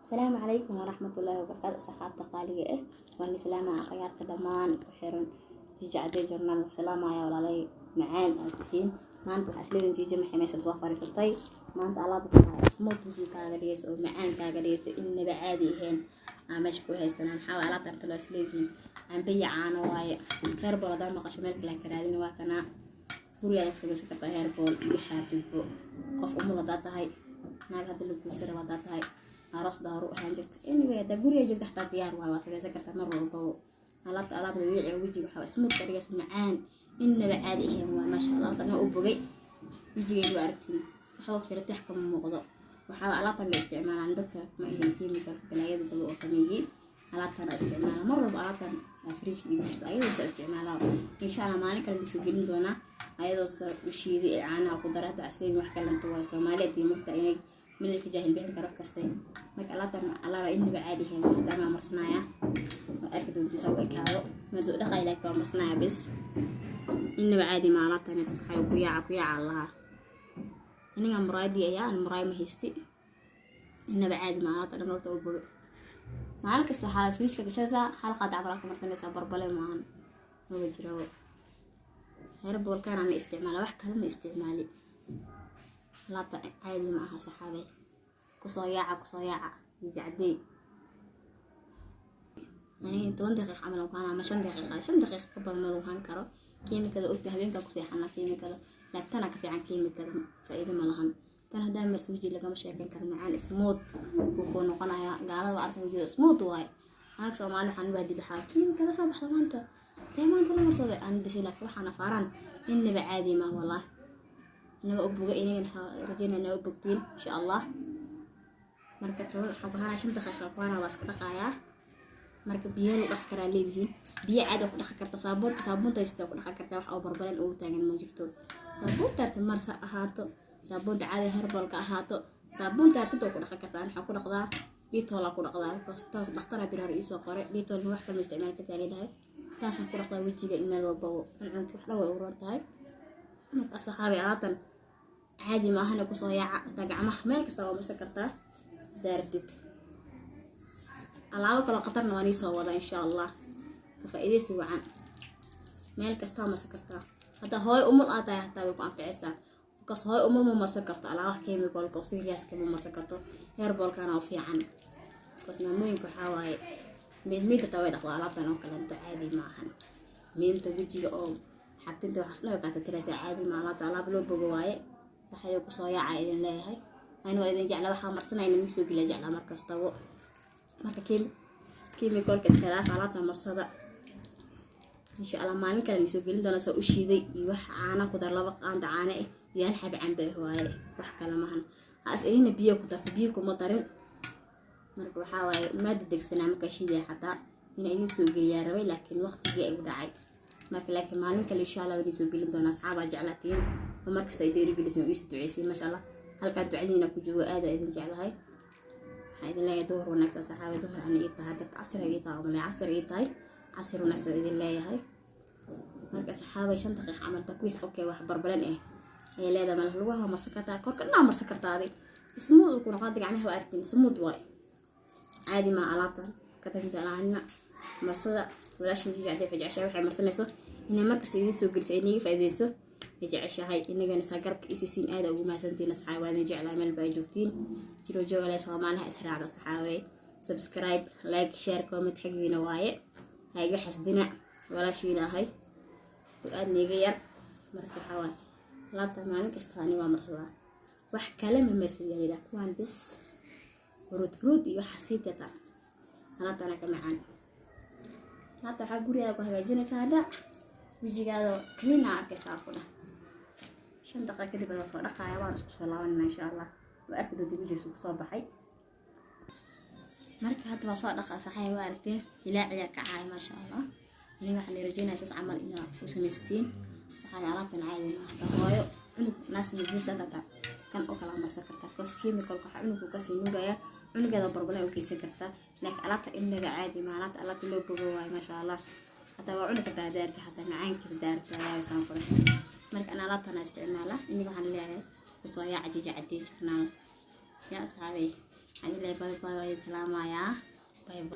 Asalaamu calaykum waraxmatullaahi wabarakaatu. Asxaabta qaaliga ah, waan islaamaha akhyaarta dhammaan ku xiran Jija Cadey Journal. Salaamaya walaalay macaan aad tihiin. Maanta waxaa isleeyihin, Jija maxay meesha soo fariisatay maanta? Alaab smooth weji kaaga dhigaysa oo macaan kaaga dhigaysa, innaba caadi ahayn aa meesha ku haysanaa. Maxaa waay alaabta arta loo isleeyihiin? Cambe iyo caano waaye. Herbal hadaa maqasho, meel kale ka raadin. Waa kanaa, gurigaada ku samaysan kartaa herbal iyo xaartidbo. Qof umul hadaa tahay, naag hadda la guursan raba hadaa tahay, aroos daaru ahaan jirta, anyway, haddaa guriga joogta xataa diyaar waay, waa samaysan kartaa mar walbaba. Alaabta alaab dabiici ah, wejiga waxaa smooth ka dhigaysa, macaan innaba caadi ahayn waay. Maasha Allah, tan u bogay wejigeedu, waa aragtiin, waxba firati wax kama muuqdo. Waxaa alaabtan la isticmaalaan dadka ma ahayn chemical balaayada daba oo kameeyey. Alaabtan isticmaala mar walba, alaabtan fridge igu jirto, ayadoo bisa isticmaalaa. Insha Allah maalin kale lasoo gelin doonaa ayadoo u shiiday ee caanaha ku daray. Hadda casleyn wax kalanta waa Soomaali hadii mugta inay mililka jaahil bixin karo wax kaste. Marka alaabtan alaaba innaba caadi ahayn. Hadda anaa marsanaya, waa arki doontii saa u ekaado. Marsoo dhaqay, laakiin waa marsanaya bis. Innaba caadi ma alaabtan, sadexay ku yaaca ku yaaca lahaa. Aniga muraayadii ayaa aan muraay ma haysti. Innaba caadi ma alaabta dhan horta u bogo. Maalin kasta waxaa fridge-ka gashanaysaa hal qaad camal aa ku marsanaysaa, barbale maahan, maba jiro. Herbalkan aan isticmaala, wax kale ma isticmaali. Alaabta caadi ma aha, saxaabay. Kusoo yaaca, kusoo yaaca jijacdey. Aniga 10 daqiiq camal aan ku hanaa ama 5 daqiiqa, 5 daqiiq ka badan ma lagu han karo. Kiimikada ogta habeenkaa ku seexanaa kiimikada, laakiin tana ka fiican kiimikada, faa'iido ma lahan. Tan haddaa marsa, weji lagama sheekan karo, macaan smooth wuu kuu noqonayaa. Gaalada waa arkan, wejida smooth waaye. Anaga Soomaali waxaan u baadi baxaa kiimikada soo baxda maanta, dee maanta la marsaday aan dashay, laakiin waxaan afaaraan innaba caadi ma wallah, inaba u boga. Inagana waxaa rajeynaya inaa u bogtiin insha Allah. Marka 10 waxaan ku hanaa, 5 daqiiqa ku hanaa, waa iska dhaqayaa. Marka biyo lu dhaqi karaa leedihiin, biyo caadi ku dhaqi kartaa, saabuunta saabuunta haysta ku dhaqi kartaa, wax oo barbaran ugu taagan ma jirto. Saabuunta arta marsa ahaato, saabuunta caadi herbalka ahaato, saabuunta artid oo ku dhaqi kartaa. Waxaan ku dhaqdaa Dettol ku dhaqdaa, because taas dhaqtara bir hore iisoo qoray. Dettol wax kale ma isticmaali kartaa leedahay, taasaan ku dhaqdaa wejiga meel walbaba, cuncunki wax dhan way u ron tahay. Marka saxaabay, alaabtan caadi maahana, kusoo yaaca. Hataa gacmaha meel kasta waa marsan kartaa hadaa rabtid. Alaabo kaloo khatarna waan iisoo wada insha Allah, ka faa'iidaysi wacan. Meel kasta waa marsan kartaa, hataa hooyo umul aad tahay hataa way ku anficaysaa, because hooyo umul ma marsan karto alaabaha chemicalka oo seriouska, ma marsan karto. Herbalkana u fiican, because maamooyinka waxaa waaye miid hataa way dhaqdaa alaabtan oo kaleeto. Caadi ma ahan, miinta wejiga oo xagtinta waxaas dhan way kaa tirtiraysaa. Caadi ma alaabta, alaab loo bogo waaye. Saxayo, kusoo yaaca idin leeyahay. Ani waa idin jecla, waxaa marsanaya inaan soo geliya jeclaa mar kastabo. Marka chemicalka iska dhaaf, alaabta marsada. Insha Allah maalin kale aan soo gelin doona saa u shiiday iyo wax caana ku dar, 2 qaanda caano ah iyo hal xab cambe ah waaye, wax kale mahan. Haas idina biyo ku darta, biyo kuma darin. Marka waxaa waaye maada degsanaa markaa shiidaya, xataa inaa idin soo geliyaa rabay, laakiin waqtigii ay u dhacay. Marka laakiin maalin kale insha Allah waan idin soo gelin doonaa. Asxaabaa jeclaatiin oo markasta ay dhiirigeliseen oo iisoo duceysiin, maasha Allah. Halkaan ducadiina ku joogo, aada idin jeclahay. Waxaan idin leeyahay duhur wanaagsan, saxaabay. Duhur ana ii tahay darta, casir ay ii tahay, umaleey casir ii tahay. Casir wanaagsan idin leeyahay. Marka saxaabay, 5 daqiiq camal takwiis, okay, wax barbalan ah ayay leedahay malaha. Lugaha waa marsan kartaa, korka dhanaa marsan kartaa, adig smooth uu ku noqon. Gacmaha waa aragtiin, smooth waay. Caadi maa alaabtan ka tagta alaanina marsada. Walaashin Jiji Cadey waxay jeceshahay waxay marsanayso inay markasta idiin soo geliso, ay niiga faa'iideyso ay jeceshahay. Inagana saa garabka isiisiin, aada ugu mahadsantiin asxaab. Waa idin jeclahay meel baa joogtiin. Jiro jooga leh, Soomaaliha israacda saxaabey. Subscribe, like, share, comment xaggiina waaye. Ha iga xasdina, walaashiina ahay oo aada niiga yar. Marka waxaa waaye alaabta maalin kasta ani waa marsadaa, wax kale ma marsadyaa, kuwaan bis huruud huruud iyo waxa sii tata. Alaabtana ka macaan. Alaabta waxaa gurigaa ku hagaajinaysaa, dhac wejigaada clean aa arkaysaa ku dhah. 5 daqiiqa kadib ayaa soo dhaqaaya, waan isku soo laabanayna insha Allah. Waa arki doonta wejigiisu kusoo baxay. Marka hadda waa soo dhaqaa, saxay, waa aragteen, hilaaciyaa kacaaya, maasha Allah. Ani waxaan rajeynaya saas camal inaa u samaysatiin, saxay. Alaabtan caadi ma hata hooyo cunug naas nuujisa tata kan oo kala marsan kartaa, because chemicalka waxaa cunugku kasii nuugaya, cunugeeda barbalan u keysan kartaa. Laakiin alaabta inaga caadi ma alaabta, alaabta loo bogo waayo, maasha Allah. Hataa waa cuni kartaa daarto, xataa macaankiisa daarto yaabisaan qurux. Marka ana alaabtana isticmaala. Iniga waxaan leeyahay kusoo yaaca Jija Cadey Journal, yaa asxaabey. Waxaan leeyahay bye bye, waa idin salaamayaa, bye bye.